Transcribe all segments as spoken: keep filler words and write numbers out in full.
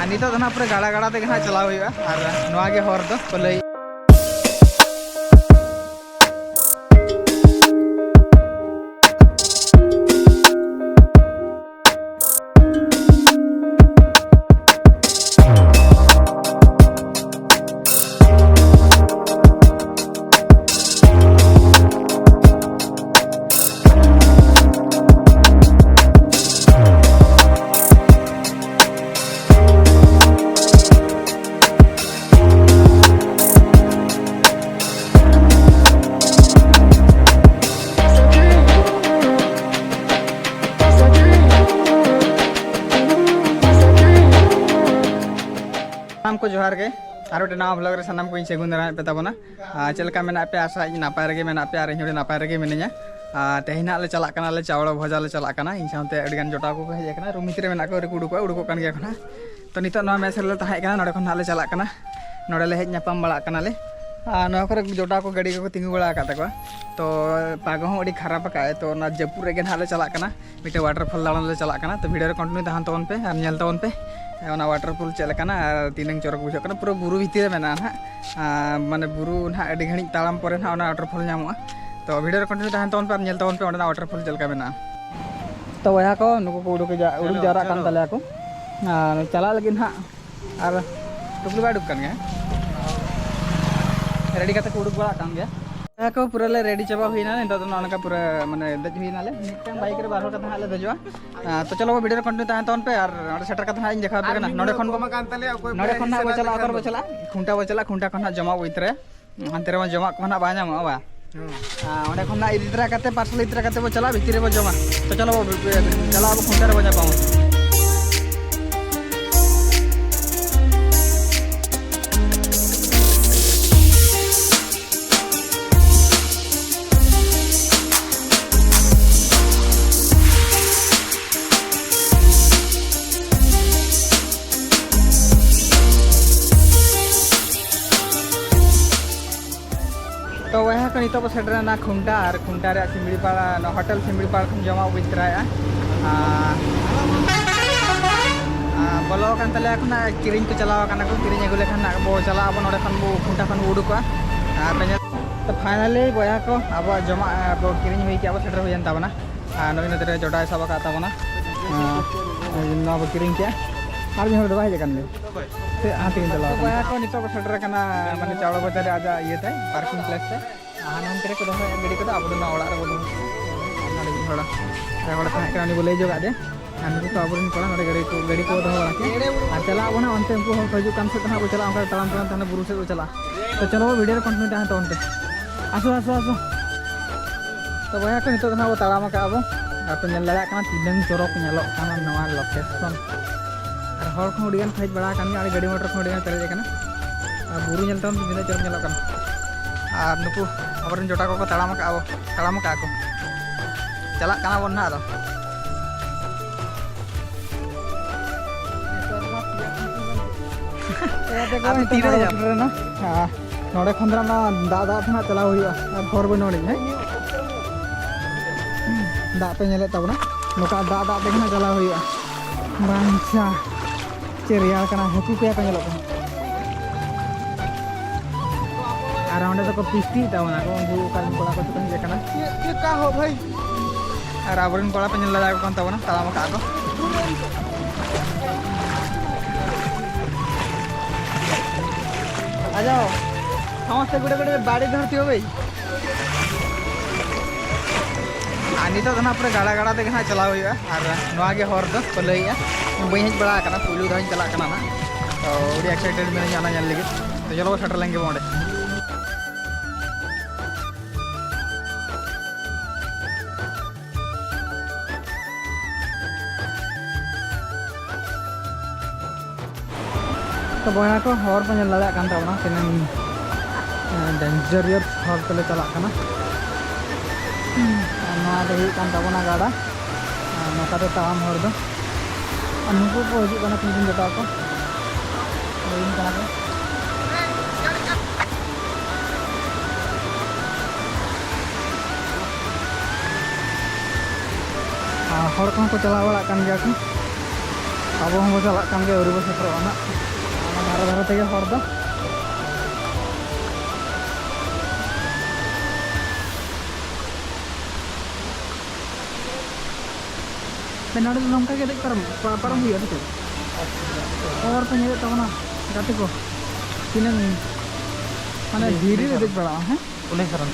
ᱱᱤᱛᱚᱜ ᱫᱚ ᱱᱟᱦᱟᱜ ᱯᱩᱨᱟᱹ ᱜᱟᱰᱟ ᱜᱟᱰᱟ ᱛᱮᱜᱮ ᱱᱟᱦᱟᱜ ᱪᱟᱞᱟᱣ ᱦᱩᱭᱩᱜᱼᱟ, ᱟᱨ ᱱᱚᱣᱟ ᱜᱮ ᱦᱚᱨ ᱫᱚ ᱠᱚ ᱞᱟᱹᱭ᱾ ᱥᱟᱱᱟᱢ ᱠᱚ ᱡᱚᱦᱟᱨ ᱜᱮ, ᱟᱨ ᱢᱤᱫᱴᱮᱱ ᱱᱟᱣᱟ vlog ᱨᱮ ᱥᱟᱱᱟᱢ ᱠᱚᱧ ᱥᱟᱹᱜᱩᱱ ᱫᱟᱨᱟᱢᱮᱫ ᱯᱮ ᱛᱟᱵᱚᱱᱟ᱾ ᱟᱨ ᱪᱮᱫ ᱞᱮᱠᱟ ᱢᱮᱱᱟᱜ ᱯᱮᱭᱟ? ᱟᱥᱟᱭᱟᱹᱧ ᱱᱟᱯᱟᱭ ᱨᱮᱜᱮ ᱢᱮᱱᱟᱜ ᱯᱮᱭᱟ, ᱟᱨ ᱤᱧ ᱦᱚᱸ ᱟᱹᱰᱤ ᱱᱟᱯᱟᱭ ᱨᱮᱜᱮ ᱢᱤᱱᱟᱹᱧᱟ᱾ ᱟᱨ ᱛᱮᱦᱮᱧ ᱱᱟᱦᱟᱜ ᱞᱮ ᱪᱟᱞᱟᱜ ᱠᱟᱱᱟ, ᱞᱮ ᱪᱟᱣᱞᱮ ᱵᱷᱚᱡᱟ ᱞᱮ ᱪᱟᱞᱟᱜ ᱠᱟᱱᱟ᱾ ᱤᱧ ᱥᱟᱶᱛᱮ ᱟᱹᱰᱤ ᱜᱟᱱ ᱡᱚᱴᱟᱣ ᱠᱚᱠᱚ ᱦᱮᱡ ᱟᱠᱟᱱᱟ, ᱨᱩᱢ ᱵᱷᱤᱛᱨᱤ ᱨᱮ ᱢᱮᱱᱟᱜ ᱠᱚᱣᱟ, ᱟᱹᱣᱨᱤ ᱠᱚ ᱩᱰᱩᱠᱚᱜᱼᱟ, ᱩᱰᱩᱠᱚᱜ ᱠᱟᱱ ᱜᱮᱭᱟ ᱠᱚ ᱱᱟᱦᱟᱜ᱾ ᱛᱚ ᱱᱤᱛᱚᱜ ᱱᱚᱣᱟ ᱢᱮᱥ ᱨᱮᱞᱮ ᱛᱟᱦᱮᱸ ᱠᱟᱱᱟ, ᱱᱚᱰᱮ ᱠᱷᱚᱱ ᱱᱟᱦᱟᱜ ᱞᱮ ᱪᱟᱞᱟᱜ ᱠᱟᱱᱟ, ᱱᱚᱰᱮ ᱞᱮ ᱦᱮᱡ ᱧᱟᱯᱟᱢ ᱵᱟᱲᱟᱜ ᱠᱟᱱᱟᱞᱮ᱾ ᱟᱨ ᱱᱚᱣᱟ ᱠᱚᱨᱮ ᱡᱚᱴᱟᱣ ᱠᱚ ᱜᱟᱹᱰᱤ ᱠᱚᱠᱚ ᱛᱤᱸᱜᱩ ᱵᱟᱲᱟ ᱟᱠᱟᱫ ᱛᱟᱠᱚᱣᱟ᱾ ᱛᱚ ᱯᱟᱜᱚ ᱦᱚᱸ ᱟᱹᱰᱤ ᱠᱷᱟᱨᱟᱯ ᱟᱠᱟᱫ ᱟᱭ, ᱛᱚ ᱚᱱᱟ ᱡᱟᱹᱯᱩᱫ ᱨᱮᱜᱮ ᱱᱟᱦᱟᱜ ᱞᱮ ᱪᱟᱞᱟᱜ ᱠᱟᱱᱟ᱾ ᱢᱤᱫᱴᱮᱱ waterfall ᱫᱟᱬᱟᱱ ᱞᱮ ᱪᱟᱞᱟᱜ ᱠᱟᱱᱟ᱾ ᱛᱚ video ᱨᱮ continue ᱛᱟᱦᱮᱱ ᱛᱟᱵᱚᱱ ᱯᱮ ᱟᱨ ᱧᱮᱞ ᱛᱟᱵᱚᱱ ᱯᱮ ᱚᱱᱟ waterfall ᱪᱮᱫ ᱞᱮᱠᱟᱱᱟ ᱟᱨ ᱛᱤᱱᱟᱹᱝ ᱪᱚᱨᱚᱠ ᱵᱩᱡᱷᱟᱹᱜ ᱠᱟᱱᱟ᱾ ᱯᱩᱨᱟᱹ ᱵᱩᱨᱩ ᱵᱷᱤᱛᱤᱨ ᱨᱮ ᱢᱮᱱᱟᱜᱼᱟ ᱱᱟᱦᱟᱜ᱾ ᱟᱨ ᱢᱟᱱᱮ ᱵᱩᱨᱩ ᱱᱟᱦᱟᱜ ᱟᱹᱰᱤ ᱜᱷᱟᱹᱲᱤᱡ ᱛᱟᱲᱟᱢ ᱯᱚᱨᱮ ᱱᱟᱦᱟᱜ ᱚᱱᱟ waterfall ᱧᱟᱢᱚᱜᱼᱟ᱾ ᱛᱚ video ᱨᱮ continue ᱛᱟᱦᱮᱱ ᱛᱟᱵᱚᱱ ᱯᱮ ᱟᱨ ᱧᱮᱞ ᱛᱟᱵᱚᱱ ᱯᱮ ᱚᱸᱰᱮᱱᱟᱜ waterfall ᱪᱮᱫ ᱞᱮᱠᱟ ᱢᱮᱱᱟᱜᱼᱟ᱾ ᱛᱚ ᱵᱚᱭᱦᱟ ᱠᱚ, ᱱᱩᱠᱩ ᱠᱚ ᱩᱰᱩᱠ ᱡᱟ-, ᱩᱰᱩᱠ ᱪᱚᱞᱚ, ᱡᱟᱣᱨᱟᱜ ᱠᱟᱱ ᱪᱚᱞᱚ᱾ ᱛᱟᱞᱮᱭᱟ ᱠᱚ᱾ ᱟᱨ ᱪᱟᱞᱟᱜ ᱞᱟᱹᱜᱤᱫ ᱱᱟᱦᱟᱜ ᱟᱨ ᱴᱩᱠᱞᱤ ᱵᱟᱭ ᱩᱰᱩᱠ ᱠᱟᱱ ᱜᱮᱭᱟ᱾ Ready ᱠᱟᱛᱮ ᱠᱚ ᱩᱰᱩᱠ ᱵᱟᱲᱟᱜ ᱠᱟᱱ ᱜᱮᱭᱟ᱾ ᱦᱮᱸ ᱠᱚ, ᱯᱩᱨᱟᱹ ᱞᱮ ready ᱪᱟᱵᱟ ᱦᱩᱭᱱᱟ᱾ ᱱᱤᱛᱚᱜ ᱫᱚ ᱱᱚᱜᱼᱚ ᱱᱚᱝᱠᱟ ᱯᱩᱨᱟᱹ ᱢᱟᱱᱮ ᱫᱮᱡ ᱦᱩᱭᱱᱟᱞᱮ᱾ ᱢᱤᱫᱴᱟᱝ bike ᱨᱮ ᱵᱟᱨ ᱦᱚᱲ ᱠᱟᱛᱮ ᱦᱟᱸᱜ ᱞᱮ ᱫᱮᱡᱚᱜᱼᱟ᱾ ᱟᱨ ᱛᱚ ᱪᱚᱞᱚ, video ᱨᱮ continue ᱛᱟᱦᱮᱱ ᱛᱟᱵᱚᱱ ᱯᱮ ᱟᱨ ᱚᱸᱰᱮ ᱥᱮᱴᱮᱨ ᱠᱟᱛᱮ ᱦᱟᱸᱜ ᱤᱧ ᱫᱮᱠᱷᱟᱣ ᱟᱯᱮ ᱟᱨ ᱠᱟᱱᱟ᱾ ᱢᱤᱫ ᱱᱚᱰᱮ ᱦᱚᱲ ᱠᱷᱚᱱ ᱵᱚ, ᱠᱚᱢ ᱟᱠᱟᱱ ᱛᱟᱞᱮᱭᱟ, ᱚᱠᱚᱭ ᱱᱚᱰᱮ ᱯᱮ ᱠᱷᱚᱱ ᱦᱟᱸᱜ ᱵᱚ ᱥᱮᱞᱮᱫ ᱪᱟᱞᱟᱜᱼᱟ, ᱞᱮᱠᱷᱟᱱ ᱚᱠᱟᱨᱮ ᱵᱚ ᱫᱚ? ᱪᱟᱞᱟᱜᱼᱟ? ᱠᱷᱩᱱᱴᱟ ᱵᱚ ᱪᱟᱞᱟᱜᱼᱟ, ᱠᱷᱩᱱᱴᱟ ᱠᱷᱚᱱ ᱦᱟᱸᱜ ᱡᱚᱢᱟᱜ ᱵᱚ ᱤᱫᱤ ᱛᱚᱨᱟᱭᱟ᱾ ᱦᱟᱱᱛᱮ ᱨᱮᱢᱟ ᱡᱚᱢᱟᱜ ᱠᱚ ᱱᱟᱦᱟᱜ ᱵᱟᱭ ᱧᱟᱢᱚᱜᱼᱟ, ᱵᱟ? ᱦᱮᱸ᱾ ᱟᱨ ᱚᱸᱰᱮ ᱠᱷᱚᱱ ᱱᱟᱦᱟᱜ ᱤᱫᱤ ᱛᱚᱨᱟ ᱠᱟᱛᱮ, parcel ᱤᱫᱤ ᱛᱚᱨᱟ ᱠᱟᱛᱮ ᱵᱚ ᱪᱟᱞᱟᱜᱼᱟ, ᱵᱷᱤᱛᱤᱨ ᱨᱮᱵᱚ ᱡᱚᱢᱟ᱾ ᱛᱚ ᱪᱚᱞᱚ ᱵᱚ, ᱪᱟᱞᱟᱜ ᱟᱵᱚ, ᱠᱷᱩᱱᱴᱟ ᱨᱮᱵᱚ ᱧᱟᱯᱟᱢᱟ᱾ ᱛᱚ ᱵᱚᱭᱦᱟ ᱠᱚ, ᱱᱤᱛᱚᱜ ᱵᱚ ᱥᱮᱴᱮᱨᱮᱱᱟ ᱠᱷᱩᱱᱴᱟ, ᱟᱨ ᱠᱷᱩᱱᱴᱟ ᱨᱮᱭᱟᱜ ᱥᱤᱢᱲᱤᱯᱟᱲ, ᱱᱚᱣᱟ ᱦᱳᱴᱮᱞ ᱥᱤᱢᱲᱤᱯᱟᱲ ᱠᱷᱚᱱ ᱡᱚᱢᱟᱜ ᱵᱚ ᱤᱫᱤ ᱛᱚᱨᱟᱭᱮᱫᱼᱟ᱾ ᱟᱨ, ᱟᱨ ᱵᱚᱞᱚ ᱛᱟᱦᱞᱮ ᱮᱠᱷᱚᱱ ᱠᱤᱨᱤᱧ ᱠᱚ ᱪᱟᱞᱟᱣ ᱟᱠᱟᱱᱟ ᱠᱚ, ᱠᱤᱨᱤᱧ ᱟᱹᱜᱩ ᱞᱮᱠᱷᱟᱱ ᱦᱟᱸᱜ ᱵᱚ ᱪᱟᱞᱟᱜ ᱟᱵᱚ, ᱱᱚᱰᱮ ᱠᱷᱚᱱ ᱵᱚ ᱠᱷᱩᱱᱴᱟ ᱠᱷᱚᱱ ᱵᱚ ᱩᱰᱩᱠᱚᱜᱼᱟ᱾ ᱟᱨ ᱯᱮ ᱧᱮᱞ, ᱛᱚ finally ᱵᱚᱭᱦᱟ ᱠᱚ, ᱟᱵᱚᱣᱟᱜ ᱡᱚᱢᱟᱜ, ᱟᱵᱚ ᱠᱤᱨᱤᱧ ᱦᱩᱭ ᱠᱮᱜᱼᱟ ᱵᱚ, ᱥᱮᱴᱮᱨ ᱦᱩᱭᱮᱱ ᱛᱟᱵᱚᱱᱟ᱾ ᱟᱨ ᱱᱩᱭ ᱱᱚᱛᱮ ᱨᱮ ᱡᱚᱴᱟᱣ ᱥᱟᱵ ᱟᱠᱟᱫ ᱛᱟᱵᱚᱱᱟ᱾ ᱟᱨ ᱱᱚᱣᱟ ᱵᱚ ᱠᱤᱨᱤᱧ ᱠᱮᱜᱼᱟ᱾ ᱟᱨ ᱢᱤᱫ ᱦᱚᱲ ᱫᱚ ᱵᱟᱭ ᱦᱮᱡ ᱟᱠᱟᱱ ᱜᱮ᱾ ᱥᱮ ᱦᱟᱱᱛᱮ ᱠᱤᱱ ᱪᱟᱞᱟᱣ ᱟᱠᱟᱱᱟ᱾ ᱵᱚᱭᱦᱟ ᱠᱚ ᱱᱤᱛᱚᱜ ᱠᱚ ᱥᱮᱴᱮᱨ ᱟᱠᱟᱱᱟ, ᱢᱟᱱᱮ ᱪᱟᱣᱲᱟ ᱵᱟᱡᱟᱨ ᱨᱮ ᱟᱡᱟᱜ ᱤᱭᱟᱹ ᱛᱟᱭ, parking place ᱛᱟᱭ᱾ ᱟᱨ ᱦᱟᱱᱛᱮ ᱨᱮᱠᱚ ᱫᱚᱦᱚᱭᱟ ᱜᱟᱹᱰᱤ ᱠᱚᱫᱚ, ᱟᱵᱚ ᱫᱚ ᱱᱚᱣᱟ ᱚᱲᱟᱜ ᱨᱮᱵᱚ ᱫᱚᱦᱚ ᱠᱟᱜᱼᱟ᱾ ᱟᱨ ᱱᱚᱰᱮ ᱢᱤᱫ ᱦᱚᱲ, ᱟᱨ ᱦᱚᱲ ᱛᱟᱦᱮᱸ ᱠᱟᱱᱟ, ᱩᱱᱤ ᱵᱚ ᱞᱟᱹᱭ ᱦᱚᱪᱚ ᱠᱟᱫᱮᱭᱟ᱾ ᱟᱨ ᱱᱩᱠᱩ ᱠᱚ ᱟᱵᱚᱨᱮᱱ ᱠᱚᱲᱟ ᱱᱚᱰᱮ ᱜᱟᱹᱰᱤ ᱠᱚ, ᱜᱟᱹᱰᱤ ᱠᱚ ᱫᱚᱦᱚ ᱵᱟᱲᱟ ᱠᱮᱫᱟ᱾ ᱟᱨ ᱪᱟᱞᱟᱜ ᱟᱵᱚ ᱱᱟᱦᱟᱜ ᱚᱱᱛᱮ, ᱩᱱᱠᱩ ᱦᱚᱲ ᱠᱚ ᱦᱤᱡᱩᱜ ᱠᱟᱱ ᱥᱮᱫ ᱫᱚ ᱱᱟᱦᱟᱜ ᱵᱚ ᱪᱟᱞᱟᱜᱼᱟ, ᱚᱱᱠᱟ ᱛᱟᱲᱟᱢ ᱛᱟᱲᱟᱢ ᱛᱮ ᱦᱟᱱᱟ ᱵᱩᱨᱩ ᱥᱮᱫ ᱵᱚ ᱪᱟᱞᱟᱜᱼᱟ᱾ ᱛᱚ ᱪᱚᱞᱚ, video ᱨᱮ continue ᱛᱟᱦᱮᱱ ᱛᱟᱵᱚᱱ ᱯᱮ᱾ ᱟᱥᱚ, ᱟᱥᱚ, ᱟᱥᱚ᱾ ᱛᱚ ᱵᱚᱭᱦᱟ ᱠᱚ, ᱱᱤᱛᱚᱜ ᱫᱚ ᱱᱟᱦᱟᱜ ᱵᱚ ᱛᱟᱲᱟᱢ ᱟᱠᱟᱫᱼᱟ ᱵᱚ᱾ ᱟᱨ ᱯᱮ ᱧᱮᱞ ᱫᱟᱲᱮᱭᱟᱜ ᱠᱟᱱᱟ ᱛᱤᱱᱟᱹᱝ ᱪᱚᱨᱚᱠ ᱧᱮᱞᱚᱜ ᱠᱟᱱᱟ ᱱᱚᱣᱟ location᱾ ᱟᱨ ᱦᱚᱲ ᱠᱚᱦᱚᱸ ᱟᱹᱰᱤ ᱜᱟᱱ ᱠᱚ ᱦᱮᱡ ᱵᱟᱲᱟ ᱟᱠᱟᱱ ᱜᱮᱭᱟ, ᱟᱨ ᱜᱟᱹᱰᱤ ᱢᱚᱴᱚᱨ ᱠᱚᱦᱚᱸ ᱟᱹᱰᱤ ᱜᱟᱱ ᱯᱮᱨᱮᱡ ᱟᱠᱟᱱᱟ᱾ ᱟᱨ ᱵᱩᱨᱩ ᱧᱮᱞ ᱛᱟᱵᱚᱱ ᱯᱮ ᱛᱤᱱᱟᱹᱜ ᱪᱚᱨᱚᱠ ᱧᱮᱞᱚᱜ ᱠᱟᱱᱟ᱾ ᱟᱨ ᱱᱩᱠᱩ ᱟᱵᱚᱨᱮᱱ ᱡᱚᱴᱟ ᱠᱚᱠᱚ ᱛᱟᱲᱟᱢ ᱟᱠᱟᱫᱼᱟ ᱵᱚ, ᱛᱟᱲᱟᱢ ᱟᱠᱟᱫᱼᱟ ᱠᱚ᱾ ᱪᱟᱞᱟᱜ ᱠᱟᱱᱟ ᱵᱚᱱ ᱱᱟᱦᱟᱜ ᱟᱫᱚ᱾ ᱟᱫᱚ ᱛᱤᱨᱮ ᱧᱟᱢ? ᱦᱮᱸ, ᱱᱚᱰᱮ ᱠᱷᱚᱱ ᱫᱚ ᱚᱱᱟ ᱫᱟᱜ ᱫᱟᱜ ᱛᱮ ᱱᱟᱦᱟᱜ ᱪᱟᱞᱟᱣ ᱦᱩᱭᱩᱜᱼᱟ, ᱟᱨ ᱦᱚᱨ ᱵᱟᱹᱱᱩᱜ ᱟᱹᱱᱤᱡ, ᱦᱮᱸ? ᱫᱟᱜ ᱯᱮ ᱧᱮᱞᱮᱫ ᱛᱟᱵᱚᱱᱟ, ᱱᱚᱝᱠᱟ ᱫᱟᱜ ᱫᱟᱜ ᱛᱮᱜᱮ ᱱᱟᱦᱟᱜ ᱪᱟᱞᱟᱣ ᱦᱩᱭᱩᱜᱼᱟ᱾ ᱵᱟᱧᱪᱟ, ᱪᱮᱫ ᱨᱮᱭᱟᱲ ᱠᱟᱱᱟ, ᱦᱟᱹᱠᱩ ᱠᱚᱭᱟ ᱠᱚ ᱧᱮᱞᱚᱜ ᱠᱟᱱᱟ᱾ ᱟᱨ ᱚᱸᱰᱮ ᱫᱚᱠᱚ ᱯᱤᱥᱴᱤ ᱛᱟᱵᱚᱱᱟ ᱠᱚ, ᱩᱱᱠᱩ ᱚᱠᱟ ᱨᱮᱱ ᱠᱚᱲᱟ ᱠᱚ ᱪᱚᱠᱚ ᱦᱮᱡ ᱟᱠᱟᱱᱟ᱾ ᱪᱮᱫ, ᱪᱮᱫ ᱠᱟ ᱦᱚ ᱵᱷᱟᱭ? ᱟᱨ ᱟᱵᱚᱨᱮᱱ ᱠᱚᱲᱟ ᱯᱮ ᱧᱮᱞ ᱫᱟᱲᱮᱭᱟᱠᱚ ᱠᱟᱱ ᱛᱟᱵᱚᱱᱟ, ᱛᱟᱲᱟᱢ ᱟᱠᱟᱫᱼᱟ ᱠᱚ᱾ ᱟᱡᱟᱣ, ᱥᱟᱢᱟᱥᱛᱮ ᱜᱩᱰᱮ ᱜᱩᱰᱮ ᱵᱟᱲᱤ ᱫᱷᱟᱹᱨᱛᱤ ᱦᱚ ᱵᱷᱟᱭ᱾ ᱟᱨ ᱱᱤᱛᱚᱜ ᱫᱚ ᱱᱟᱦᱟᱜ ᱯᱩᱨᱟᱹ ᱜᱟᱰᱟ ᱜᱟᱰᱟ ᱛᱮᱜᱮ ᱱᱟᱦᱟᱜ ᱪᱟᱞᱟᱣ ᱦᱩᱭᱩᱜᱼᱟ᱾ ᱟᱨ ᱱᱚᱣᱟ ᱜᱮ ᱦᱚᱨ ᱫᱚ ᱠᱚ ᱞᱟᱹᱭᱮᱜᱼᱟ, ᱵᱟᱹᱧ ᱦᱮᱡ ᱵᱟᱲᱟ ᱟᱠᱟᱱᱟ, ᱯᱩᱭᱞᱩ ᱫᱷᱟᱣ ᱤᱧ ᱪᱟᱞᱟᱜ ᱠᱟᱱᱟ ᱱᱟᱦᱟᱜ᱾ ᱛᱚ ᱟᱹᱰᱤ excited ᱢᱤᱱᱟᱹᱧᱟ ᱚᱱᱟ ᱧᱮᱞ ᱞᱟᱹᱜᱤᱫ᱾ ᱛᱚ ᱪᱚᱞᱚ ᱵᱚ ᱥᱮᱴᱮᱨ ᱞᱮᱱ ᱜᱮ ᱚᱸᱰᱮ᱾ ᱛᱚ ᱵᱚᱭᱦᱟ ᱠᱚ, ᱦᱚᱨ ᱯᱮ ᱧᱮᱞ ᱫᱟᱲᱮᱭᱟᱜ ᱠᱟᱱ ᱛᱟᱵᱚᱱᱟ, ᱛᱤᱱᱟᱹᱝ, ᱮᱸ, dangerous ᱦᱚᱨ ᱛᱮᱞᱮ ᱪᱟᱞᱟᱜ ᱠᱟᱱᱟ᱾ ᱟᱨ ᱱᱚᱣᱟ ᱫᱚ ᱦᱩᱭᱩᱜ ᱠᱟᱱ ᱛᱟᱵᱚᱱᱟ ᱜᱟᱰᱟ, ᱟᱨ ᱱᱚᱝᱠᱟ ᱫᱚ ᱛᱟᱲᱟᱢ ᱦᱚᱨ ᱫᱚ᱾ ᱟᱨ ᱱᱩᱠᱩ ᱠᱚ ᱦᱤᱡᱩᱜ ᱠᱟᱱᱟ, ᱛᱤᱱ ᱫᱤᱱ ᱡᱚᱴᱟᱣ ᱠᱚ ᱞᱟᱹᱭᱟᱹᱧ ᱠᱟᱱᱟ ᱠᱚ᱾ ᱟᱨ ᱦᱚᱲ ᱠᱚᱦᱚᱸ ᱠᱚ ᱪᱟᱞᱟᱣ ᱵᱟᱲᱟᱜ ᱠᱟᱱ ᱜᱮᱭᱟ ᱠᱚ᱾ ᱟᱵᱚ ᱦᱚᱸᱵᱚ ᱪᱟᱞᱟᱜ ᱠᱟᱱ ᱜᱮᱭᱟ, ᱟᱹᱣᱨᱤ ᱵᱚ ᱥᱮᱴᱮᱨᱚᱜᱼᱟ ᱱᱟᱜ᱾ ᱚᱱᱟ ᱫᱷᱟᱨᱮ ᱫᱷᱟᱨᱮ ᱛᱮᱜᱮ ᱦᱚᱲ ᱫᱚ᱾ ᱱᱚᱰᱮ ᱫᱚ ᱱᱚᱝᱠᱟ ᱜᱮ ᱫᱮᱡ ᱯᱟᱨᱚᱢ, ᱯᱟ-, ᱯᱟᱨᱚᱢ ᱦᱩᱭᱩᱜᱼᱟ ᱥᱮ ᱪᱮᱫ? ᱦᱚᱨ ᱯᱮ ᱧᱮᱞᱮᱫ ᱛᱟᱵᱚᱱᱟ ᱜᱟᱛᱮ ᱠᱚ, ᱛᱤᱱᱟᱹᱝ ᱢᱟᱱᱮ ᱫᱷᱤᱨᱤ ᱨᱮ ᱫᱮᱡ ᱯᱟᱲᱟᱜᱼᱟ, ᱦᱮᱸ? ᱩᱱᱤ ᱥᱟᱨᱚᱱ᱾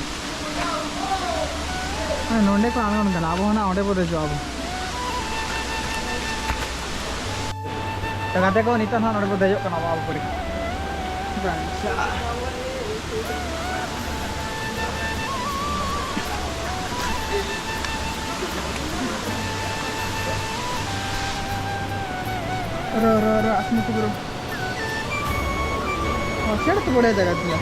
ᱦᱮᱸ, ᱱᱚᱸᱰᱮ ᱠᱚ ᱟᱬᱜᱚᱱ ᱠᱟᱱᱟ, ᱟᱵᱚ ᱦᱚᱸ ᱱᱟᱜ ᱚᱸᱰᱮ ᱵᱚ ᱫᱮᱡᱚᱜᱼᱟ ᱟᱵᱚ᱾ ᱛᱚ ᱜᱟᱛᱮ ᱠᱚ, ᱱᱤᱛᱚᱜ ᱦᱟᱸᱜ ᱱᱚᱸᱰᱮ ᱵᱚ ᱫᱮᱡᱚᱜ ᱠᱟᱱᱟ ᱟᱵᱚ ᱟᱵᱚ ᱯᱚᱨᱤ᱾ ᱨᱚ, ᱨᱚ, ᱨᱚ, ᱟᱥᱢᱤ ᱠᱚ ᱵᱨᱳ᱾ ᱚ, ᱪᱮᱫ ᱛᱚ ᱵᱚᱲᱮ ᱡᱟᱭᱜᱟ ᱜᱮᱭᱟ᱾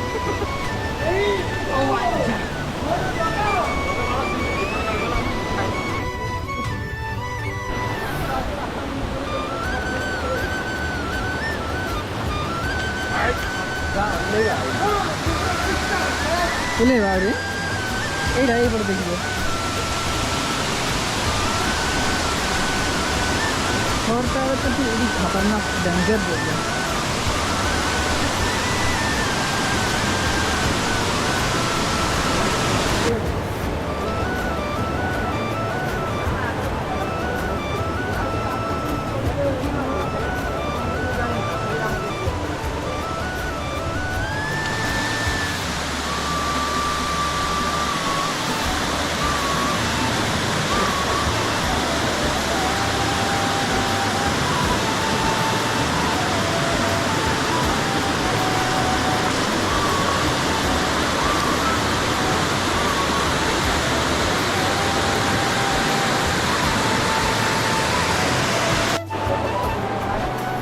ᱩᱞᱮ ᱵᱟᱵᱨᱮ, ᱮᱭ ᱰᱟᱭ ᱵᱚᱲ ᱫᱮᱠᱷᱤᱭᱳ᱾ ᱦᱚᱨ ᱛᱟᱞᱟ ᱛᱮ ᱛᱚ ᱟᱹᱰᱤ ᱠᱷᱟᱛᱟᱨᱱᱟᱠ, ᱰᱮᱧᱡᱟᱨ ᱜᱮᱭᱟ᱾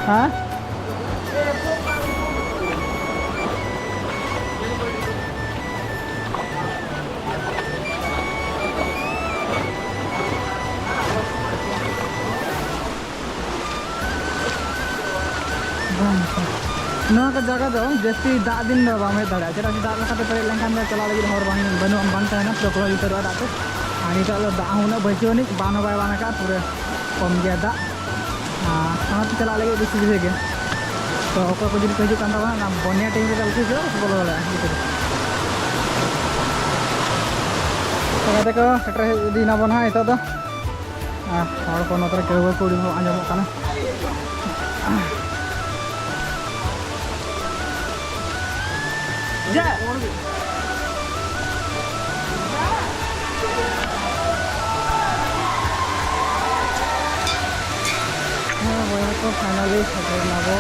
ᱦᱮᱸ? ᱵᱟᱝ, ᱱᱚᱣᱟ ᱠᱚ ᱡᱟᱭᱜᱟ ᱫᱚ ᱡᱟᱹᱥᱛᱤ ᱫᱟᱜ ᱫᱤᱱ ᱫᱚ ᱵᱟᱢ ᱦᱮᱡ ᱫᱟᱲᱮᱭᱟᱜᱼᱟ, ᱪᱮᱫᱟᱜ ᱥᱮ ᱫᱟᱜ ᱞᱮᱠᱟᱛᱮ ᱯᱮᱨᱮᱡ ᱞᱮᱱᱠᱷᱟᱱ ᱫᱚ ᱪᱟᱞᱟᱜ ᱞᱟᱹᱜᱤᱫ ᱦᱚᱨ ᱵᱟᱝ, ᱵᱟᱹᱱᱩᱜᱼᱟ, ᱵᱟᱝ ᱛᱟᱦᱮᱱᱟ, ᱯᱩᱨᱟᱹ ᱠᱚ ᱩᱛᱟᱹᱨᱚᱜᱼᱟ ᱫᱟᱜ ᱛᱮ᱾ ᱟᱨ ᱱᱤᱛᱚᱜ ᱫᱚ ᱫᱟᱜ ᱦᱚᱸ ᱩᱱᱟᱹᱜ ᱵᱟᱹᱪᱩᱜ ᱟᱹᱱᱤᱡ, ᱵᱟᱱ ᱦᱚᱸ ᱵᱟᱭ ᱵᱟᱱ ᱟᱠᱟᱫᱼᱟ, ᱯᱩᱨᱟᱹ ᱠᱚᱢ ᱜᱮᱭᱟ ᱫᱟᱜ᱾ ᱟᱨ ᱚᱱᱟ ᱪᱟᱞᱟᱜ ᱞᱟᱹᱜᱤᱫ ᱟᱹᱰᱤ ᱥᱩᱵᱤᱫᱷᱟ ᱜᱮᱭᱟ᱾ ᱛᱚ ᱚᱠᱚᱭ ᱠᱚ ᱡᱩᱫᱤ ᱠᱚ ᱦᱤᱡᱩᱜ ᱠᱟᱱ ᱛᱟᱵᱚᱱᱟ, ᱚᱱᱟ ᱵᱚᱱᱭᱟ ᱴᱟᱭᱤᱢ ᱨᱮ ᱵᱚᱞᱚ ᱫᱟᱲᱮᱭᱟᱜᱼᱟ ᱵᱷᱤᱛᱨᱤ᱾ ᱛᱚ ᱜᱟᱛᱮ ᱠᱚ ᱥᱮᱴᱮᱨ ᱤᱫᱤᱭᱮᱱᱟ ᱵᱚᱱ ᱦᱟᱸᱜ ᱱᱤᱛᱚᱜ ᱫᱚ᱾ ᱟᱨ ᱦᱚᱲ ᱠᱚ ᱱᱚᱛᱮ ᱨᱮ ᱠᱟᱹᱣ ᱠᱚ ᱟᱹᱰᱤ ᱦᱚᱲ ᱟᱸᱡᱚᱢᱚᱜ ᱠᱟᱱᱟ᱾ ᱦᱮᱸ ᱵᱚᱭᱦᱟ ᱠᱚ, finally ᱥᱮᱴᱮᱨ ᱮᱱᱟ ᱵᱚ᱾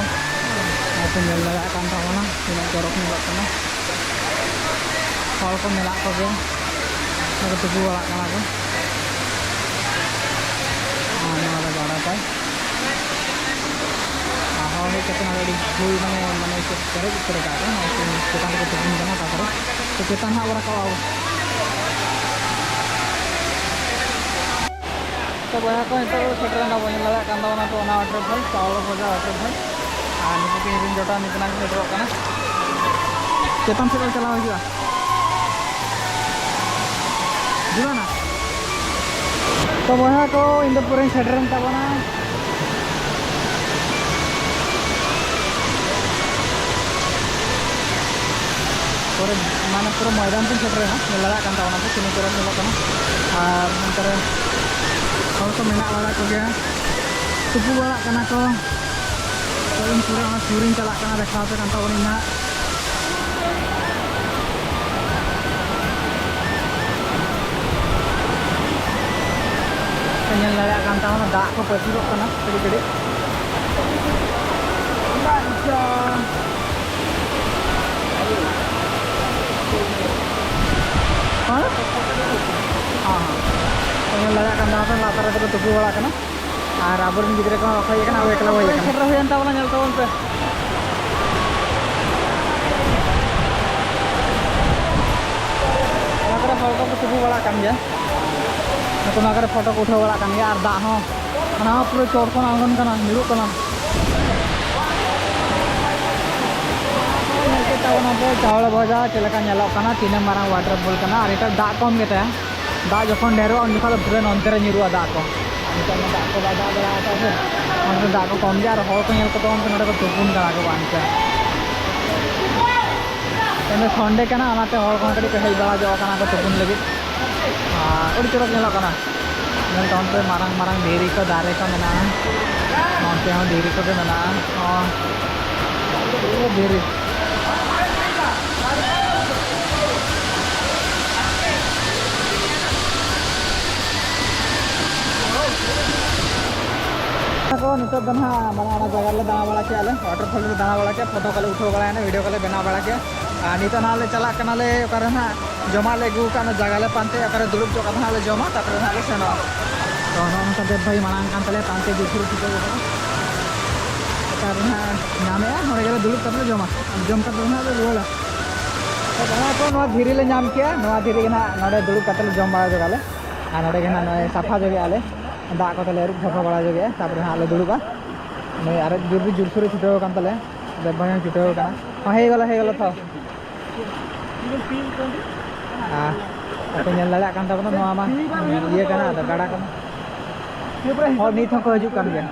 ᱟᱨ ᱯᱮ ᱧᱮᱞ ᱫᱟᱲᱮᱭᱟᱜ ᱠᱟᱱ ᱛᱟᱵᱚᱱᱟ ᱛᱤᱱᱟᱹᱜ ᱪᱚᱨᱚᱠ ᱧᱮᱞᱚᱜ ᱠᱟᱱᱟ᱾ ᱦᱚᱲ ᱠᱚ ᱢᱮᱱᱟᱜ ᱠᱚᱜᱮᱭᱟ, ᱱᱚᱰᱮ ᱛᱩᱯᱩ ᱵᱟᱲᱟᱜ ᱠᱟᱱᱟ ᱠᱚ᱾ ᱟᱨ ᱱᱚᱣᱟ ᱫᱚ ᱜᱟᱰᱟ ᱛᱟᱭ᱾ ᱟᱨ ᱦᱚᱲ ᱦᱮᱡ ᱠᱟᱛᱮ ᱱᱚᱰᱮ ᱟᱹᱰᱤ ᱵᱷᱤᱲ, ᱢᱟᱱᱮ, ᱢᱟᱱᱮ ᱪᱮᱫ ᱯᱮᱨᱮᱡ ᱩᱛᱟᱹᱨ ᱟᱠᱟᱫ ᱠᱚ, ᱩᱱᱠᱩ ᱪᱮᱛᱟᱱ ᱨᱮᱠᱚ ᱛᱩᱯᱩᱱ ᱠᱟᱱᱟ᱾ ᱛᱟᱨᱯᱚᱨᱮ ᱛᱚ ᱪᱮᱛᱟᱱ ᱦᱟᱸᱜ ᱵᱚ ᱨᱟᱠᱟᱵᱼᱟ ᱟᱵᱚ᱾ ᱛᱚ ᱵᱚᱭᱦᱟ ᱠᱚ, ᱱᱤᱛᱚᱜ ᱫᱚ ᱥᱮᱴᱮᱨ ᱮᱱᱟ ᱵᱚᱱ, ᱧᱮᱞ ᱫᱟᱲᱮᱭᱟᱜ ᱠᱟᱱ ᱛᱟᱵᱚᱱᱟ ᱛᱚ ᱚᱱᱟ waterfall, ᱪᱟᱣᱞᱟ ᱵᱷᱚᱡᱟ waterfall᱾ ᱟᱨ ᱱᱩᱠᱩ ᱠᱚ ᱤᱧ ᱨᱮᱱ ᱡᱚᱴᱟᱣ ᱱᱤᱛ ᱱᱟᱝ ᱥᱮᱴᱮᱨᱚᱜ ᱠᱟᱱᱟ᱾ ᱪᱮᱛᱟᱱ ᱥᱮᱫ ᱵᱚᱱ ᱪᱟᱞᱟᱣ ᱦᱤᱡᱩᱜᱼᱟ᱾ ᱡᱩᱞᱟᱱᱟ᱾ ᱛᱚ ᱵᱚᱭᱦᱟ ᱠᱚ, ᱤᱧ ᱫᱚ ᱯᱩᱨᱟᱹᱧ ᱥᱮᱴᱮᱨᱮᱱ ᱛᱟᱵᱚᱱᱟ᱾ ᱯᱩᱨᱟᱹ, ᱢᱟᱱᱮ ᱯᱩᱨᱟᱹ ᱢᱚᱭᱫᱟᱱ ᱛᱮᱧ ᱥᱮᱴᱮᱨᱮᱱᱟ᱾ ᱧᱮᱞ ᱫᱟᱲᱮᱭᱟᱜ ᱠᱟᱱ ᱛᱟᱵᱚᱱᱟ ᱯᱮ ᱛᱤᱱᱟᱹᱜ ᱪᱚᱨᱚᱠ ᱧᱮᱞᱚᱜ ᱠᱟᱱᱟ᱾ ᱟᱨ ᱱᱚᱛᱮ ᱨᱮ ᱦᱚᱲ ᱠᱚ ᱢᱮᱱᱟᱜ ᱵᱟᱲᱟ ᱠᱚᱜᱮᱭᱟ, ᱛᱩᱯᱩ ᱵᱟᱲᱟᱜ ᱠᱟᱱᱟ ᱠᱚ᱾ ᱛᱚ ᱤᱧ ᱯᱩᱨᱟᱹ ᱚᱱᱟ ᱥᱩᱨ ᱨᱤᱧ ᱪᱟᱞᱟᱜ ᱠᱟᱱᱟ, ᱫᱮᱠᱷᱟᱣ ᱟᱯᱮ ᱠᱟᱱ ᱛᱟᱵᱚᱱᱟᱹᱧ ᱱᱟᱦᱟᱜ᱾ ᱧᱮᱞ ᱫᱟᱲᱮᱭᱟᱜ ᱠᱟᱱ ᱛᱟᱵᱚᱱᱟ, ᱫᱟᱜ ᱠᱚ ᱯᱟᱹᱥᱤᱨᱚᱜ ᱠᱟᱱᱟ ᱠᱟᱹᱴᱤᱡ ᱠᱟᱹᱴᱤᱡ᱾ ᱦᱮᱸ? ᱦᱮᱸ, ᱦᱮᱸ᱾ ᱧᱮᱞ ᱫᱟᱲᱮᱭᱟᱜ ᱠᱟᱱ ᱛᱟᱵᱚᱱᱟ, ᱞᱟᱛᱟᱨ ᱨᱮᱫᱚ ᱠᱚ ᱛᱩᱯᱩ ᱵᱟᱲᱟᱜ ᱠᱟᱱᱟ᱾ ᱟᱨ ᱟᱵᱚᱨᱮᱱ ᱜᱤᱫᱽᱨᱟᱹ ᱠᱚᱦᱚᱸ ᱵᱟᱠᱚ ᱦᱮᱡ ᱟᱠᱟᱱᱟ, ᱟᱵᱚ ᱮᱠᱞᱟ ᱵᱚ ᱦᱮᱡ ᱟᱠᱟᱱᱟ᱾ ᱥᱮᱴᱮᱨ ᱦᱩᱭᱮᱱ ᱛᱟᱵᱚᱱᱟ, ᱧᱮᱞ ᱛᱟᱵᱚᱱ ᱯᱮ᱾ ᱚᱱᱟ ᱠᱚᱨᱮ ᱦᱚᱲ ᱠᱚᱠᱚ ᱛᱩᱯᱩ ᱵᱟᱲᱟᱜ ᱠᱟᱱ ᱜᱮᱭᱟ᱾ ᱱᱩᱠᱩ ᱱᱚᱣᱟ ᱠᱚᱨᱮ ᱯᱷᱳᱴᱳ ᱠᱚ ᱩᱴᱷᱟᱹᱣ ᱵᱟᱲᱟᱜ ᱠᱟᱱ ᱜᱮᱭᱟ᱾ ᱟᱨ ᱫᱟᱜ ᱦᱚᱸ, ᱚᱱᱟ ᱦᱚᱸ ᱯᱩᱨᱟᱹ ᱪᱚᱴ ᱠᱷᱚᱱ ᱟᱬᱜᱚᱱ ᱠᱟᱱᱟ, ᱧᱩᱨᱩᱜ ᱠᱟᱱᱟ᱾ ᱧᱮᱞ ᱠᱮᱫ ᱛᱟᱵᱚᱱᱟ ᱯᱮ ᱪᱟᱣᱞᱮ ᱵᱷᱟᱡᱟ ᱪᱮᱫ ᱞᱮᱠᱟ ᱧᱮᱞᱚᱜ ᱠᱟᱱᱟ, ᱛᱤᱱᱟᱹᱜ ᱢᱟᱨᱟᱝ waterfall ᱠᱟᱱᱟ᱾ ᱟᱨ ᱱᱤᱛᱚᱜ ᱫᱟᱜ ᱠᱚᱢ ᱜᱮᱛᱟᱭᱟ, ᱫᱟᱜ ᱡᱚᱠᱷᱚᱱ ᱰᱷᱮᱨᱚᱜᱼᱟ ᱩᱱ ᱡᱚᱠᱷᱚᱱ ᱫᱚ ᱯᱩᱨᱟᱹ ᱱᱚᱱᱛᱮ ᱨᱮ ᱧᱩᱨᱩᱜᱼᱟ ᱫᱟᱜ ᱠᱚ᱾ ᱱᱤᱛᱚᱜ ᱢᱟ ᱫᱟᱜ ᱠᱚ ᱵᱟᱭ ᱫᱟᱜ ᱵᱟᱲᱟ ᱟᱠᱟᱫᱟ ᱥᱮ᱾ ᱚᱱᱛᱮ ᱫᱟᱜ ᱠᱚ ᱠᱚᱢ ᱜᱮᱭᱟ ᱟᱨ ᱦᱚᱲ ᱠᱚ ᱧᱮᱞ ᱠᱚᱫᱚ ᱚᱱᱛᱮ ᱱᱚᱰᱮ ᱠᱚ ᱛᱩᱯᱩᱱ ᱠᱟᱱᱟ ᱠᱚ ᱵᱟᱝ ᱪᱮ᱾ ᱛᱮᱦᱮᱧ ᱫᱚ ᱥᱚᱱᱰᱮ ᱠᱟᱱᱟ, ᱚᱱᱟᱛᱮ ᱦᱚᱲ ᱠᱚᱦᱚᱸ ᱠᱟᱹᱴᱤᱡ ᱠᱚ ᱦᱮᱡ ᱵᱟᱲᱟ ᱧᱚᱜ ᱠᱟᱱᱟ ᱠᱚ ᱛᱩᱯᱩᱱ ᱞᱟᱹᱜᱤᱫ᱾ ᱟᱨ ᱟᱹᱰᱤ ᱪᱚᱨᱚᱠ ᱧᱮᱞᱚᱜ ᱠᱟᱱᱟ᱾ ᱧᱮᱞ ᱛᱟᱵᱚᱱ ᱯᱮ, ᱢᱟᱨᱟᱝ ᱢᱟᱨᱟᱝ ᱫᱷᱤᱨᱤ ᱠᱚ, ᱫᱟᱨᱮ ᱠᱚ ᱢᱮᱱᱟᱜᱼᱟ᱾ ᱱᱚᱱᱛᱮ ᱦᱚᱸ ᱫᱷᱤᱨᱤ ᱠᱚᱜᱮ ᱢᱮᱱᱟᱜᱼᱟ᱾ ᱦᱚᱸ, ᱯᱩᱨᱟᱹ ᱫᱷᱤᱨᱤ᱾ ᱠᱚ ᱱᱤᱛᱚᱜ ᱫᱚ ᱱᱟᱦᱟᱜ, ᱢᱟᱱᱮ, ᱚᱱᱟ ᱡᱟᱭᱜᱟ ᱨᱮᱞᱮ ᱫᱟᱬᱟ ᱵᱟᱲᱟ ᱠᱮᱜᱼᱟ ᱞᱮ, waterfall ᱨᱮᱞᱮ ᱫᱟᱬᱟ ᱵᱟᱲᱟ ᱠᱮᱜᱼᱟ, ᱯᱷᱳᱴᱳ ᱠᱚᱞᱮ ᱩᱴᱷᱟᱹᱣ ᱵᱟᱲᱟᱭᱮᱱᱟ, ᱵᱷᱤᱰᱤᱭᱳ ᱠᱚᱞᱮ ᱵᱮᱱᱟᱣ ᱵᱟᱲᱟ ᱠᱮᱜᱼᱟ᱾ ᱟᱨ ᱱᱤᱛᱚᱜ ᱱᱟᱦᱟᱜ ᱞᱮ ᱪᱟᱞᱟᱜ ᱠᱟᱱᱟᱞᱮ ᱚᱠᱟᱨᱮ ᱱᱟᱦᱟᱜ ᱡᱚᱢᱟᱜ ᱞᱮ ᱟᱹᱜᱩ ᱟᱠᱟᱫ, ᱚᱱᱟ ᱡᱟᱭᱜᱟ ᱞᱮ ᱯᱟᱱᱛᱮᱭᱟ, ᱚᱠᱟᱨᱮ ᱫᱩᱲᱩᱵ ᱪᱚ ᱠᱟᱛᱮ ᱱᱟᱦᱟᱜ ᱞᱮ ᱡᱚᱢᱟ, ᱛᱟᱨᱯᱚᱨᱮ ᱱᱟᱦᱟᱜ ᱞᱮ ᱥᱮᱱᱚᱜᱼᱟ᱾ ᱛᱚ, ᱱᱚᱜᱼᱚ ᱱᱚᱝᱠᱟ ᱫᱮᱵ ᱵᱷᱟᱹᱭ ᱢᱟᱲᱟᱝ ᱠᱟᱱ ᱛᱟᱞᱮᱭᱟ, ᱯᱟᱱᱛᱮ ᱡᱩᱛ ᱥᱩᱨ ᱴᱷᱤᱠᱟᱹ ᱠᱟᱫᱟ᱾ ᱚᱠᱟᱨᱮ ᱱᱟᱦᱟᱜ ᱧᱟᱢᱮᱜᱼᱟ, ᱱᱚᱸᱰᱮ ᱜᱮᱞᱮ ᱫᱩᱲᱩᱵ ᱠᱟᱛᱮ ᱞᱮ ᱡᱚᱢᱟ, ᱡᱚᱢ ᱠᱟᱛᱮ ᱱᱟᱦᱟᱜ ᱞᱮ ᱨᱩᱣᱟᱹᱲᱟ᱾ ᱛᱚ, ᱱᱚᱣᱟ ᱠᱚ, ᱱᱚᱣᱟ ᱫᱷᱤᱨᱤ ᱞᱮ ᱧᱟᱢ ᱠᱮᱜᱼᱟ, ᱱᱚᱣᱟ ᱫᱷᱤᱨᱤ ᱜᱮ ᱱᱟᱦᱟᱜ ᱱᱚᱸᱰᱮ ᱫᱩᱲᱩᱵ ᱠᱟᱛᱮ ᱞᱮ ᱡᱚᱢ ᱵᱟᱲᱟ ᱧᱚᱜᱟᱞᱮ᱾ ᱟᱨ ᱱᱚᱸᱰᱮ ᱜᱮ ᱱᱟᱦᱟᱜ ᱱᱚᱜᱼᱚᱭ ᱥᱟᱯᱷᱟ ᱧᱚᱜᱮᱜᱼᱟ ᱞᱮ, ᱫᱟᱜ ᱠᱚᱛᱮ ᱞᱮ ᱟᱹᱨᱩᱵ ᱥᱟᱯᱷᱟ ᱵᱟᱲᱟ ᱧᱚᱜᱮᱜᱼᱟ, ᱛᱟᱨᱯᱚᱨᱮ ᱱᱟᱦᱟᱜ ᱞᱮ ᱫᱩᱲᱩᱵᱼᱟ᱾ ᱱᱩᱭ ᱟᱨᱮᱡ ᱡᱳᱨ ᱜᱮ ᱡᱳᱨᱥᱳᱨᱮ ᱪᱷᱩᱴᱟᱹᱣ ᱟᱠᱟᱱ ᱛᱟᱞᱮᱭᱟ, ᱫᱮᱵ ᱵᱷᱟᱹᱭ ᱦᱚᱸ ᱪᱷᱩᱴᱟᱹᱣ ᱟᱠᱟᱱᱟ᱾ ᱦᱚᱸ, ᱦᱩᱭ ᱜᱚᱞᱟ, ᱦᱩᱭ ᱜᱚᱞᱟ, ᱛᱷᱚ᱾ ᱟᱨ ᱟᱯᱮ ᱧᱮᱞ ᱫᱟᱲᱮᱭᱟᱜ ᱠᱟᱱ ᱛᱟᱵᱚᱱᱟ, ᱱᱚᱣᱟ ᱢᱟ ᱤᱭᱟᱹ ᱠᱟᱱᱟ, ᱟᱫᱚ ᱜᱟᱰᱟ ᱠᱟᱱᱟ᱾ ᱦᱚᱲ ᱱᱤᱛ ᱦᱚᱸᱠᱚ ᱦᱤᱡᱩᱜ ᱠᱟᱱ ᱜᱮᱭᱟ᱾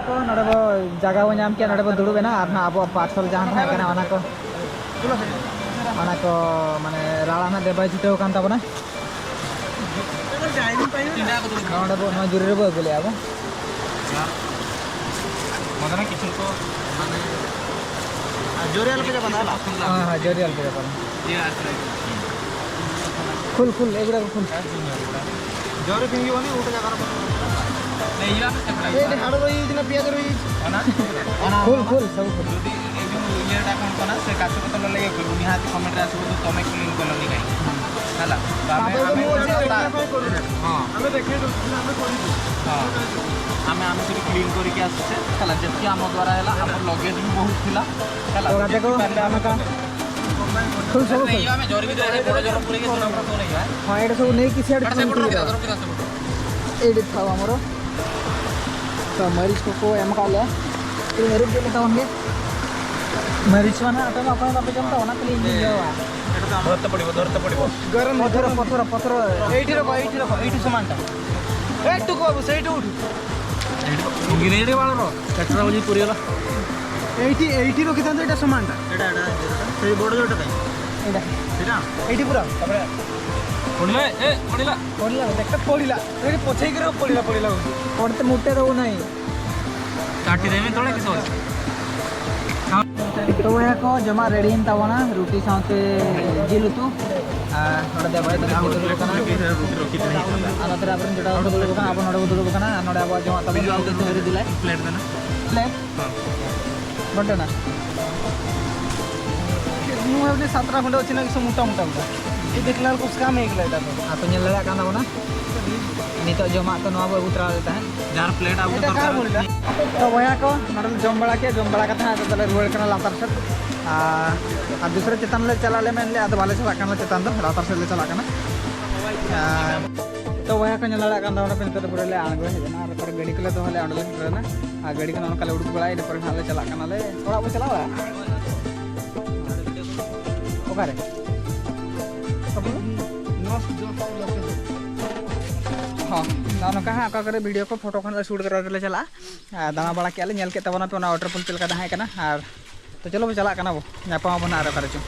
ᱛᱚ ᱱᱚᱰᱮ ᱵᱚ ᱡᱟᱭᱜᱟ ᱵᱚ ᱧᱟᱢ ᱠᱮᱜᱼᱟ, ᱱᱚᱰᱮ ᱵᱚ ᱫᱩᱲᱩᱵ ᱮᱱᱟ, ᱟᱨ ᱱᱟᱦᱟᱜ ᱟᱵᱚᱣᱟᱜ ᱯᱟᱨᱥᱮᱞ ᱡᱟᱦᱟᱸ ᱛᱟᱦᱮᱸ ᱠᱟᱱᱟ, ᱚᱱᱟ ᱠᱚ, ᱚᱱᱟ ᱠᱚ ᱢᱟᱱᱮ ᱨᱟᱲᱟ ᱱᱟᱦᱟᱜ ᱫᱮᱵ ᱵᱷᱟᱹᱭ ᱪᱷᱩᱴᱟᱹᱣ ᱟᱠᱟᱱ ᱛᱟᱵᱚᱱᱟ᱾ ᱱᱚᱰᱮ ᱵᱚ, ᱱᱚᱣᱟ ᱡᱩᱨᱤ ᱨᱮᱵᱚ ᱟᱹᱜᱩ ᱞᱮᱜᱼᱟ ᱵᱚ᱾ ᱢᱟᱱᱮ ᱠᱤᱪᱷᱩ ᱠᱚ, ᱢᱟᱱᱮ, ᱟᱨ ᱡᱳᱨᱮ ᱟᱞᱚᱯᱮ ᱪᱟᱵᱟᱜᱼᱟ, ᱦᱮᱸ ᱵᱟᱝ? ᱦᱮᱸ, ᱦᱮᱸ, ᱡᱳᱨᱮ ᱟᱞᱚᱯᱮ ᱪᱟᱵᱟᱜᱼᱟ᱾ ᱡᱮ ᱟᱨ ᱠᱷᱩᱞ, ᱠᱷᱩᱞ, ᱮᱜᱩᱲᱟ ᱠᱚ ᱠᱷᱩᱞ᱾ ᱡᱳᱨᱮ ᱯᱷᱤᱝᱜᱤ ᱵᱟᱹᱱᱩᱜ, ᱩᱴᱷᱮ ᱡᱟᱭᱜᱟ ᱨᱮ ᱵᱟᱹᱱᱩᱜ᱾ ᱮᱭ, ᱤᱭᱟᱹ ᱟᱯᱮ ᱪᱮᱫ ᱯᱮ ᱞᱟᱹᱭᱟ? ᱮᱭ, ᱦᱟᱲ ᱨᱚᱭᱤᱡᱽ ᱱᱟ, ᱯᱮᱸᱭᱟᱡᱽ ᱨᱚᱭᱤᱡᱽ᱾ ᱚᱱᱟ? ᱠᱷᱩᱞ, ᱠᱷᱩᱞ, ᱥᱚᱵ ᱠᱷᱩᱞ᱾ ᱡᱩᱫᱤ ᱮᱠᱫᱚᱢ ᱤᱭᱟᱹ ᱴᱟᱜ ᱠᱷᱚᱱ ᱠᱟᱱᱟ, ᱥᱮ ᱠᱟᱥᱮ ᱠᱚᱛᱮ ᱞᱚ ᱞᱟᱹᱭ ᱠᱚ, ᱩᱱᱤ ᱦᱟᱛ ᱠᱚᱢᱮᱱᱴ ᱨᱮ ᱟᱥᱩ ᱛᱚᱢᱮ ᱠᱷᱩᱞᱤ ᱠᱚ ᱞᱚ ᱞᱟᱹᱭ᱾ ᱦᱮᱞᱟ, ᱛᱚ ᱟᱢᱮ, ᱛᱟᱯᱚᱨᱮ ᱟᱢᱮ ᱫᱚ ᱢᱚᱡᱽ ᱜᱮ ᱛᱟ-, ᱚᱱᱟ ᱠᱚᱭ ᱠᱚᱨᱮ᱾ ᱦᱚᱸ᱾ ᱟᱢᱮ ᱫᱮᱠᱷᱮ ᱫᱚ, ᱟᱢᱮ ᱠᱚᱨᱮ ᱫᱚ᱾ ᱦᱚᱸ᱾ ᱟᱢᱮ, ᱟᱢᱮ ᱥᱩᱫᱷᱩ ᱠᱞᱤᱱ ᱠᱚᱨᱤ ᱠᱮ ᱟᱥᱩ ᱥᱮ, ᱦᱮᱞᱟ, ᱡᱮᱛᱠᱤ ᱟᱢ ᱫᱣᱟᱨᱟ ᱦᱮᱞᱟ, ᱟᱢ ᱞᱚᱜᱮ ᱫᱤᱱ ᱵᱚᱦᱩᱛ ᱛᱷᱤᱞᱟ, ᱦᱮᱞᱟ᱾ ᱛᱚ ᱜᱟᱛᱮ ᱠᱚ, ᱟᱢ ᱠᱟ ᱠᱷᱩᱞ ᱥᱚᱵ ᱠᱷᱩᱞ᱾ ᱤᱭᱟᱹ ᱟᱢᱮ ᱡᱚᱨᱤ ᱵᱤᱫᱚᱨᱮ ᱵᱚᱲᱚ ᱡᱚᱨᱚ ᱯᱩᱨᱤ ᱜᱮ ᱥᱚᱱᱟ ᱯᱨᱚᱥᱚᱱ ᱦᱩᱭᱩᱜᱼᱟ᱾ ᱦᱚᱸ, ᱮᱴᱟ ᱥᱚᱵ ᱱᱮᱭ ᱠᱤᱥᱤ ᱟᱹᱰᱤ ᱠᱟᱴᱟ ᱥᱮ ᱠᱷᱩᱞ ᱵᱚᱲᱚ ᱠᱤ ᱠᱤᱫᱟ᱾ ᱫᱚᱨᱚ ᱠᱤᱫᱟ ᱥᱮ ᱵᱚᱲᱚ? ᱮᱰᱤᱴ ᱛᱷᱟᱣ ᱟᱢᱨᱚ᱾ ᱛᱚ ᱢᱟᱹᱨᱤᱪ ᱠᱚᱠᱚ ᱮᱢ ᱟᱠᱟᱫ ᱞᱮᱭᱟ᱾ ᱛᱤᱱᱟᱹᱜ ᱦᱟᱹᱨᱩᱵ ᱠᱮᱫ ᱞᱮ ᱛᱟᱵᱚᱱ ᱜᱮ᱾ ᱢᱟᱹᱨᱤᱪ ᱢᱟ ᱱᱟᱦᱟᱜ ᱟᱯᱮ ᱢᱟ ᱚᱠᱚᱭ ᱦᱚᱸ ᱵᱟᱯᱮ ᱡᱚᱢ ᱛᱟᱵᱚᱱᱟ, ᱠᱷᱟᱹᱞᱤ ᱤᱧ ᱜᱤᱧ ᱡᱚᱢᱟ᱾ ᱫᱷᱚᱨᱛᱮ ᱯᱚᱲᱤᱵᱚ, ᱫᱷᱚᱨᱛᱮ ᱯᱚᱲᱤᱵᱚ᱾ ᱜᱚᱨᱚᱢ ᱯᱚᱛᱷᱚᱨ, ᱜᱚᱨᱚᱢ᱾ ᱯᱚᱛᱷᱚᱨ, ᱯᱚᱛᱷᱚᱨ᱾ ᱮᱭᱴᱤ ᱨᱚᱠᱚ, ᱮᱭᱴᱤ ᱨᱚᱠᱚ, ᱮᱭᱴᱤ ᱥᱚᱢᱟᱱ ᱴᱟ᱾ ᱮ ᱴᱩᱠᱩ ᱵᱟᱹᱵᱩ, ᱥᱮ ᱮᱭᱴᱤ ᱩᱴᱷᱩ᱾ ಗಿರೇಡಿ ಬಾಳರು ಪೆಟ್ರೋಲ್ ಪುರಿಯಲ್ಲ. ಏಯ್ಟಿ, ಏಯ್ಟಿ ರೊಕ್ಕಿತ್ತಂದ್ರೆ ಇಟ ಸಮಾನ. ಎಡ, ಎಡ, ಎಡ. ಸರಿ, ಬೋರ್ಡ್ ಜೋಟ ಕೈ. ಇಡ. ಇಡ? ಏಯ್ಟಿ ಪೂರ. ಕೊಡ್ಲ? ಏ, ಕೊಡಿಲ್ಲ. ಕೊಡಿಲ್ಲ, ಲೆಕ್ಕ ಕೊಡಿಲ್ಲ. ಸರಿ, ಪೊಚ್ಚೆ ಇದ್ರೆ ಕೊಡಿಲ್ಲ, ಕೊಡಿಲ್ಲ. ಕೊಡ್ತೆ ಮುಟ್ಟೆದವು ನಾಯಿ. ಕಾಟಿ ದೇವೆ ತೊಳೆ ಕಿಸೋದು. ᱛᱚ ᱵᱚᱭᱦᱟ ᱠᱚ, ᱡᱚᱢᱟᱜ ᱨᱮᱰᱤᱭᱮᱱ ᱛᱟᱵᱚᱱᱟ, ᱨᱩᱴᱤ ᱥᱟᱶᱛᱮ ᱡᱤᱞ ᱩᱛᱩ᱾ ᱟᱨ ᱱᱚᱰᱮ ᱫᱮᱵᱟᱭ ᱛᱟᱠᱚ ᱠᱚ ᱫᱩᱲᱩᱵ ᱟᱠᱟᱱᱟ᱾ ᱟᱨ ᱱᱚᱛᱮ ᱨᱮ ᱟᱵᱚᱨᱮᱱ ᱡᱚᱴᱟᱣ ᱠᱚ ᱫᱩᱲᱩᱵ ᱟᱠᱟᱱᱟ, ᱟᱵᱚ ᱱᱚᱰᱮ ᱵᱚ ᱫᱩᱲᱩᱵ ᱟᱠᱟᱱᱟ᱾ ᱟᱨ ᱱᱚᱰᱮ ᱟᱵᱚᱣᱟᱜ ᱡᱚᱢᱟᱜ ᱛᱟᱵᱚᱱ ᱡᱚᱢ ᱠᱟᱛᱮ ᱟᱹᱣᱨᱤ ᱫᱩᱞᱟᱭ᱾ प्लेट देना। प्लेट? हाँ। बंटना। मुंह अपने सत्रह घंटे अच्छे ना, मोटा मोटा होता। ये देखला कुछ काम है, एक लाइट आता। ᱟᱯᱮ ᱧᱮᱞ ᱫᱟᱲᱮᱭᱟᱜ ᱠᱟᱱ ᱛᱟᱵᱚᱱᱟ, ᱱᱤᱛᱚᱜ ᱡᱚᱢᱟᱜ ᱛᱚ ᱱᱚᱣᱟ ᱵᱚ ᱟᱹᱜᱩ ᱛᱚᱨᱟ ᱞᱮᱫ ᱛᱟᱦᱮᱸᱫ᱾ ᱡᱟᱦᱟᱸ ᱨᱮ ᱯᱞᱮᱴ ᱟᱹᱜᱩ ᱫᱚᱨᱠᱟᱨ᱾ ᱛᱚ ᱵᱚᱭᱦᱟ ᱠᱚ, ᱱᱚᱰᱮ ᱞᱮ ᱡᱚᱢ ᱵᱟᱲᱟ ᱠᱮᱫ, ᱡᱚᱢ ᱵᱟᱲᱟ ᱠᱟᱛᱮ ᱦᱟᱸᱜ ᱱᱤᱛᱚᱜ ᱫᱚᱞᱮ ᱨᱩᱣᱟᱹᱲ ᱠᱟᱱᱟ ᱞᱟᱛᱟᱨ ᱥᱮᱫ᱾ ᱟᱨ, ᱟᱨ ᱫᱩᱥᱨᱟ ᱪᱮᱛᱟᱱ ᱞᱮ ᱪᱟᱞᱟᱜ ᱞᱮ ᱢᱮᱱ ᱞᱮᱫ, ᱟᱫᱚ ᱵᱟᱞᱮ ᱪᱟᱞᱟᱜ ᱠᱟᱱᱟ ᱪᱮᱛᱟᱱ ᱫᱚ, ᱞᱟᱛᱟᱨ ᱥᱮᱫ ᱞᱮ ᱪᱟᱞᱟᱜ ᱠᱟᱱᱟ᱾ ᱟᱨ ᱛᱚ ᱵᱚᱭᱦᱟ ᱠᱚ, ᱧᱮᱞ ᱫᱟᱲᱮᱭᱟᱜ ᱠᱟᱱ ᱛᱟᱵᱚᱱᱟ ᱯᱮ, ᱱᱤᱛᱚᱜ ᱫᱚ ᱯᱩᱨᱟᱹ ᱞᱮ ᱟᱬᱜᱚ ᱦᱮᱡ ᱮᱱᱟ᱾ ᱟᱨ ᱛᱟᱨᱯᱚᱨᱮ ᱜᱟᱹᱰᱤ ᱠᱚᱞᱮ ᱫᱚᱦᱚ ᱞᱮᱫᱼᱟ, ᱚᱸᱰᱮ ᱞᱮ ᱥᱮᱴᱮᱨ ᱮᱱᱟ᱾ ᱟᱨ ᱜᱟᱹᱰᱤ ᱠᱷᱚᱱ ᱚᱱᱠᱟ ᱞᱮ ᱩᱰᱩᱠ ᱵᱟᱲᱟᱭᱟ, ᱤᱱᱟᱹ ᱯᱚᱨᱮ ᱦᱟᱸᱜ ᱞᱮ ᱪᱟᱞᱟᱜ ᱠᱟᱱᱟ ᱞᱮ ᱚᱲᱟᱜ᱾ ᱵᱚ ᱪᱟᱞᱟᱣᱟ? ᱚᱠᱟᱨᱮ? ᱦᱚᱸ, ᱱᱚᱜᱼᱚ ᱱᱚᱝᱠᱟ ᱦᱟᱸᱜ ᱚᱠᱟ ᱠᱚᱨᱮ ᱵᱷᱤᱰᱤᱭᱳ ᱠᱚ, ᱯᱷᱳᱴᱳ ᱠᱚ ᱦᱟᱸᱜ ᱞᱮ ᱥᱩᱴ ᱠᱟᱛᱮ ᱞᱮ ᱪᱟᱞᱟᱜᱼᱟ᱾ ᱟᱨ ᱫᱟᱬᱟ ᱵᱟᱲᱟ ᱠᱮᱜᱼᱟ ᱞᱮ, ᱧᱮᱞ ᱠᱮᱫ ᱛᱟᱵᱚᱱᱟ ᱯᱮ ᱚᱱᱟ ᱣᱟᱴᱟᱨ ᱯᱷᱚᱞ ᱪᱮᱫ ᱞᱮᱠᱟ ᱛᱟᱦᱮᱸ ᱠᱟᱱᱟ᱾ ᱟᱨ ᱛᱚ ᱪᱚᱞᱚ ᱵᱚ ᱪᱟᱞᱟᱜ ᱠᱟᱱᱟ ᱵᱚ, ᱧᱟᱯᱟᱢ ᱟᱵᱚᱱ ᱦᱟᱸᱜ ᱟᱨ ᱚᱠᱟ ᱨᱮᱪᱚ᱾